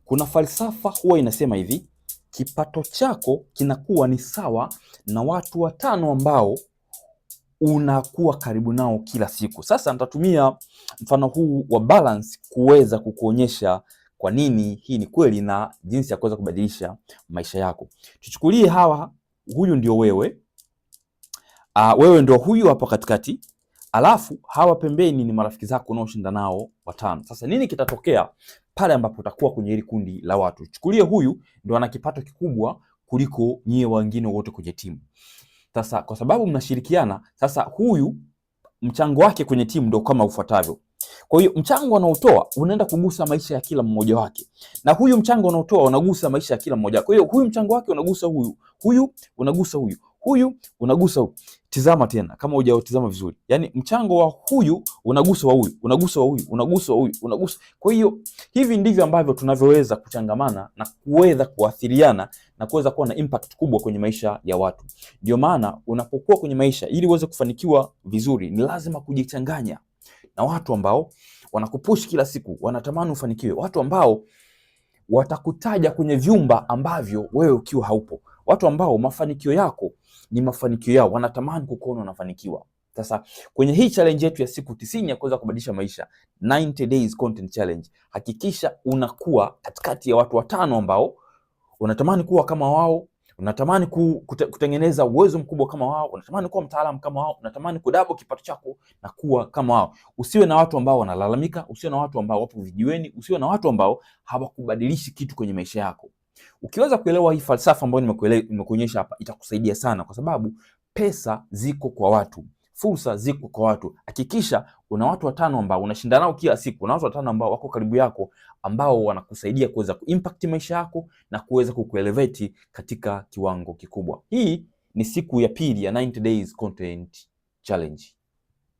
Kuna falsafa huwa inasema hivi, kipato chako kinakuwa ni sawa na watu watano ambao unakuwa karibu nao kila siku. Sasa nitatumia mfano huu wa balance kuweza kukuonyesha kwa nini hii ni kweli na jinsi ya kuweza kubadilisha maisha yako. Tuchukulie hawa, huyu ndio wewe. Wewe ndio huyu hapa katikati, alafu hawa pembeni ni marafiki zako unaoshinda nao watano. Sasa nini kitatokea pale ambapo utakuwa kwenye hili kundi la watu? Chukulie huyu ndio ana kipato kikubwa kuliko nyie wengine wote kwenye timu. Sasa kwa sababu mnashirikiana, sasa huyu mchango wake kwenye timu ndio kama ufuatavyo. Kwa hiyo mchango anaotoa unaenda kugusa maisha ya kila mmoja wake, na huyu mchango anaotoa unagusa maisha ya kila mmoja. Kwa hiyo huyu mchango wake unagusa huyu, huyu unagusa huyu, huyu unagusa huyu. Tizama tena kama hujautizama vizuri, yaani mchango wa huyu unagusa wa huyu, unagusa wa huyu, unagusa wa huyu, unagusa. Kwa hiyo hivi ndivyo ambavyo tunavyoweza kuchangamana na kuweza kuathiriana na kuweza kuwa na impact kubwa kwenye maisha ya watu. Ndio maana unapokuwa kwenye maisha, ili uweze kufanikiwa vizuri, ni lazima kujichanganya na watu ambao wanakupush kila siku, wanatamani ufanikiwe, watu ambao watakutaja kwenye vyumba ambavyo wewe ukiwa haupo, watu ambao mafanikio yako ni mafanikio yao, wanatamani kukuona unafanikiwa. Sasa kwenye hii challenge yetu ya siku 90 ya kuweza kubadilisha maisha, 90 days content challenge, hakikisha unakuwa katikati ya watu watano ambao unatamani kuwa kama wao, unatamani kutengeneza uwezo mkubwa kama wao, unatamani kuwa mtaalamu kama wao, unatamani kudouble kipato chako na kuwa kama wao. Usiwe na watu ambao wanalalamika, usiwe na watu ambao wapo vijiweni, usiwe na watu ambao hawakubadilishi kitu kwenye maisha yako. Ukiweza kuelewa hii falsafa ambayo nimekuonyesha hapa, itakusaidia sana, kwa sababu pesa ziko kwa watu, fursa ziko kwa watu. Hakikisha una watu watano ambao unashinda nao kila siku, una watu watano ambao wako karibu yako, ambao wanakusaidia kuweza kuimpact maisha yako na kuweza kukuelevate katika kiwango kikubwa. Hii ni siku ya pili ya 90 days content challenge.